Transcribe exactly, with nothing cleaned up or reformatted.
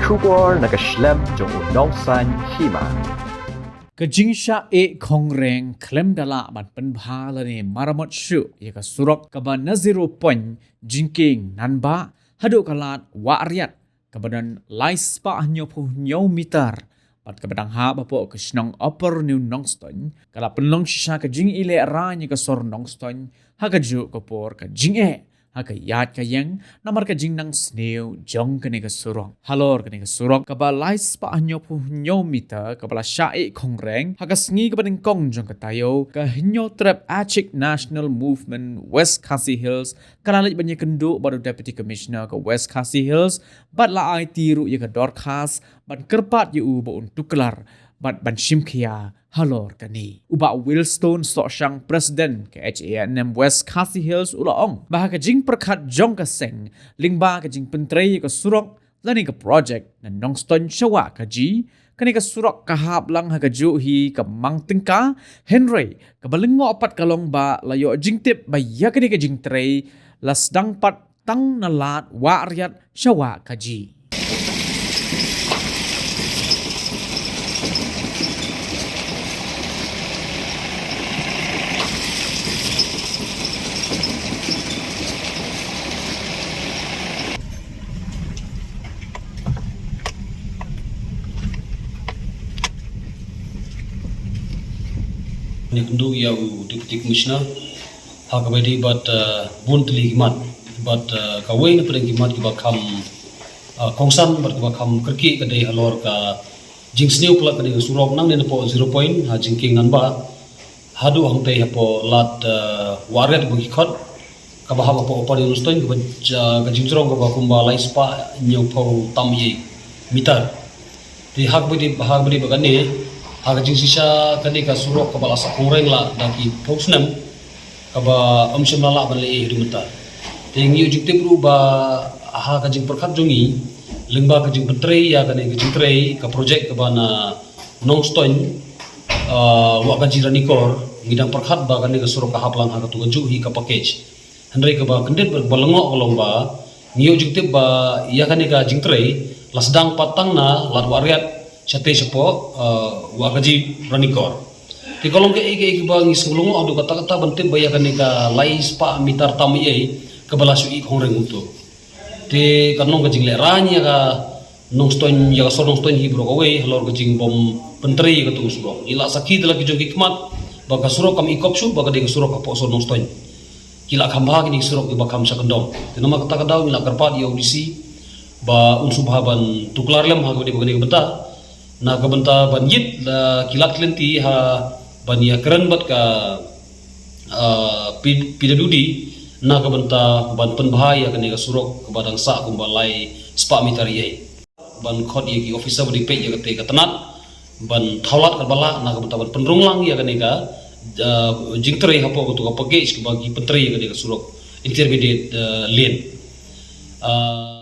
Khubor na ka shlem jong u nongsan hima. Ka jingshah ïeh khongreng khlem da lah ban pynbha lane maramot shuh ïa ka surok kaba na zero point Jingkieng Nanbah haduh ka lad Wahriat kaba don lai spah hynñiewphew hynñiew mitar bad kaba dang hap hapoh ka shnong Upper New Nongstoiñ ka la pynlong shisha ka jingïalehrain ïa ka sor Nongstoiñ ha kajuh ka por ka jingeh ha ka ïaid ka ïeng namar ka jingnang sniew jong kane ka surok. Halor kane ka surok kaba lai spah hynñiewphew hynñiew mitar kaba la shah ïeh khongreng ha ka sngi kaba nyngkong jong ka taïew, ka Hynñiewtrep Achik National Movement West Khasi Hills ka la leit ban ïakynduh bad u Deputy Commissioner ka West Khasi Hills bad la aiti ruh ïa ka dorkhas ban kyrpad ïa u ba un tuklar bad ban shim khia halor kane. U Bah Wilstone Sohshang, President ka H A N M West Khasi Hills, u la ong ba ha ka jingpyrkhat jong ka seng lyngba ka jingpyntrei ïa ka surok lane ka projek na Nongstoiñ sha Wahkaji, kane ka surok ka hap lang ha kajuh hi ka mang tyngka, hynrei kaba lyngngoh pat ka long ba la ïoh jingtip ba ïa kane ka jingtrei la sdang pat tang na lad Wahriat sha Wahkaji. Ngi kynduh ïa u Deputy Commissioner ha kaba ïadei bad, eh, bun tylli ki mat bad, eh, kawei na pdeng ki mat kiba kham, eh, kongsan bad kiba kham kyrkieh ka dei halor ka jingsniew palat kane ka surok nangne napoh zero point ha Jingkieng Nanbah haduh hangtei hapoh lad, eh, Wahriat ba ngi khot kaba hap hapoh Upper Nongstoiñ kaba, eh, ka jingjrong kaba kumba lai spah hynñiewphew tam ïa mitar. Te ha kaba ïadei, ha kaba ïadei bad kane, ha ka jingshisha kane ka surok kaba la sah khongreng la da ki phew snem kaba ym shym la lah ban leh ei haduh mynta. Te ngi ïoh jingtip ruh ba ha ka jingpyrkhat jong ngi lyngba ka jingpyntrei ïa kane ka jingtrei ka projek kaba na Nongstoiñ, ah, Wahkaji Ranikor, ngi dang pyrkhat ba kane ka surok ka hap lang ha katu kajuh hi ka package. Hynrei kaba kyndit bad ba lyngngoh ka long ba ngi ïoh jingtip ba ïa kane ka jingtrei la sdang pat tang na lad Wahriat shatei shapoh, eh, Wahkaji Ranikor. Te ka long kaei kaei kaba ngi sngewlyngngoh haduh katta katta ban tip ba ïa kane ka lai spah mitar tam ei ei kaba la shu ïeh khongreng kumto. Te kan long ka jinglehrain ïa ka Nongstoiñ, ïa ka sor Nongstoiñ hi baroh kawei halor ka jingbym pyntrei ïa katu ka surok. Ngi la sakhi da la ki jong ki khmat ba ka surok kam ikop shuh ba ka dei ka surok hapoh sor Nongstoiñ. Ki la kham bha kine ki surok kiba kham sha kyndong. Te namar kata ka daw ngi la kyrpad ïa u D C ba un sngewbha ban tuklar lem ha kaba dei ba kane ka bynta. Na ka bynta ban ïit la ki lad ki lynti ha ban ïakren bad ka, ah, P-, P W D na ka bynta ban pynbha ïa kane ka surok kaba dang sah kumba lai spah mitar ei ei. Ban khot ïa ki officer ba dei peit ïa kata ka tnat ban thaw lad kaba lah na ka bynta ban pynrung lang ïa kane ka, ah, jingtrei hapoh katu ka package kaba ki pyntrei ïa kane ka surok intermediate, ah, lane. Ah,